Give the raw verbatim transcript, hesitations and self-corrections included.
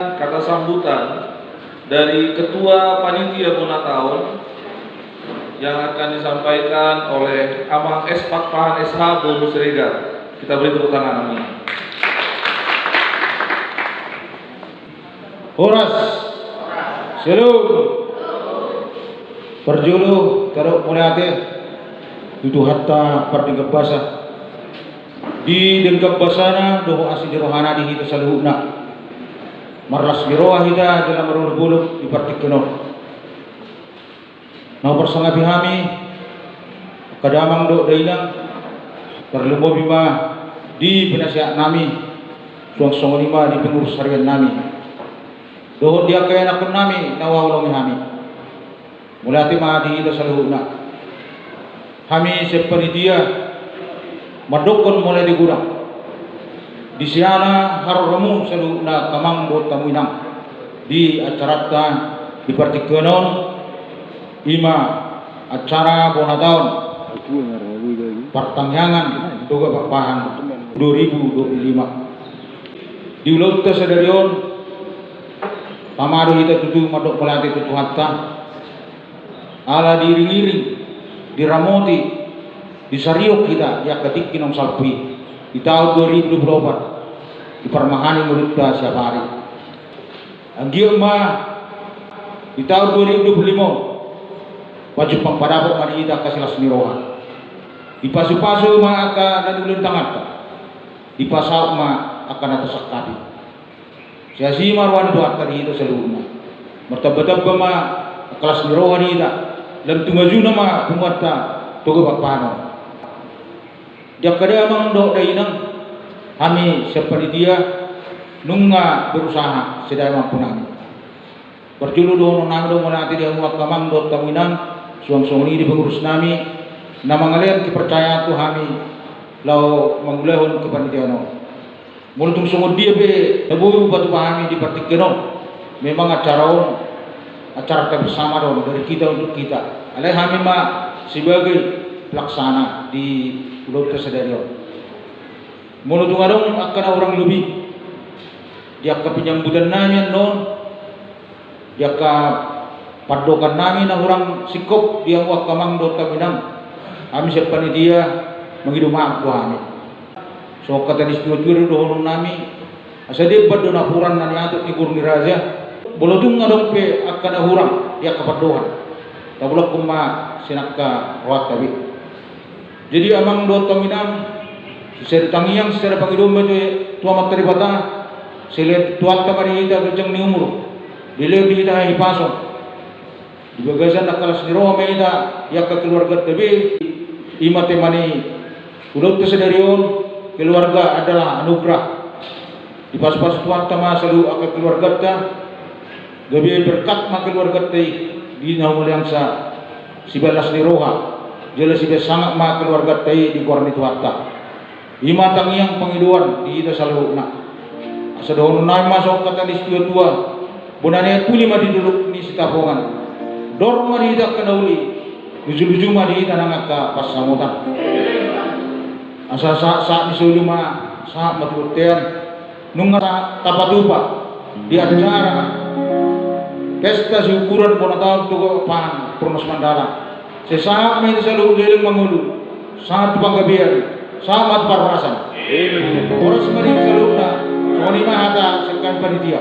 Kata sambutan dari Ketua Panitia Bona Taon yang akan disampaikan oleh Amang S Pakpahan S H Boru Siregar. Kita beri tepuk tangan, Amang. Horas. Shalom. Parjolo tadok mauliate tu Tuhanta pardenggan basa. Di denggan basana dohot asi ni rohana di hita saluhutna marlas ni roha hita jala marolopolop di partingkian on. Na huparsangapi hami angka damang dohot dainang, tarlumobi ma di penasehat nami, suang songon i ma di pengurus harian nami dohot di angka ianakhon nami na huhaholongi hami. Mauliate ma di hita saluhutna. Hami sian panitia mandokkon mauliate godang di siala haroromu saluhutna, angka amang dohot hamu inang, di acaranta di partingkian on, i ma acara bona taon partangiangan Toga Pakpahan dua ribu dua puluh lima. Di ulaonta sadari on, tama do hita tutu mandok mauliate tu Tuhanta, ala diiring-iring, diramoti, disarihon hita di angka tingki naung salpu i di taon dua ribu dua puluh opat, diparmahani ngolunta siap ari. Anggiat ma di taon dua ribu dua puluh lima on, pajumpang padapot ma di hita angka silas ni roha. Dipasupasu ma angka na niula ni tanganta, dipasaut ma angka na tasangkapi. Sai asi ma roha ni Tuhanta di hita saluhutna. Martambatamba ma angka las ni roha di hita, lam tu majuna ma punguanta Toga Pakpahan on. Di angka damang dohot dainang, hami sian panitia nunga berusaha sedamampunami. Parjolo dohonon nami do mauliate di hamu angka amang dohot hamu inang, suang songon i di pengurus nami na mangalean kepercayaan tu hami laho mangulahon kepanitiaan on. Molo tung songon dia pe na boi hupatupa hami di partingkian on, memang acara on acaranta bersama do, dari kita untuk kita. Alai hami ma sebagai pelaksana di ulaonta sadari on. Molo tung adong angka na hurang lobi di angka penyambutan nami annon, di angka pandohan nami na hurang singkop di hamu angka amang dohot hamu inang, hami sian panitia mangido maaf tu hami. Songon hata ni situatua do dohonon nami, asa diemban do napuran na niatur ni boru ni raja. Molo tung adong pe angka na hurang di angka pandohan, taulahon ma sian angka rohanta be. Jadi amang dohot hamu inang, secara tangiang, secara pangidoan ma tu, tu Amanta Debata, sai dilehon Tuhanta ma di hita ganjang ni umur, dilehon di hita hahipason. Di bagasan angka las ni roha ma hita di angka keluarganta be. I ma tema ni ulaonta sadari on, keluarga adalah anugerah. Dipasupasu Tuhanta ma saluhut angka keluarganta, gabe berkat ma keluarganta i di na humaliangsa sibahen las ni roha, jala sibahen sangap ma keluarganta i di goar ni Tuhanta. I ma tangiang pangidoan di hita saluhutna. Asa dohonon nami ma songon hata ni situatua, bona ni aek puli ma di dolok ni Sitapongan, dor ma di hita angka na uli, luju-luju ma di hita nang angka pansamotan. Asa sahat-sahat ni solu ma, sahat ma tu bontean, nunga tapatupa di acara pesta siukuran bona taon Toga Pakpahan Perumnas Mandala. Sai sahat ma hita saluhut leleng mangolu, sahat tu panggabean, sahat ma tu parhorasan. Horas ma di hita saluhutna. Songon i ma hata sian hami panitia.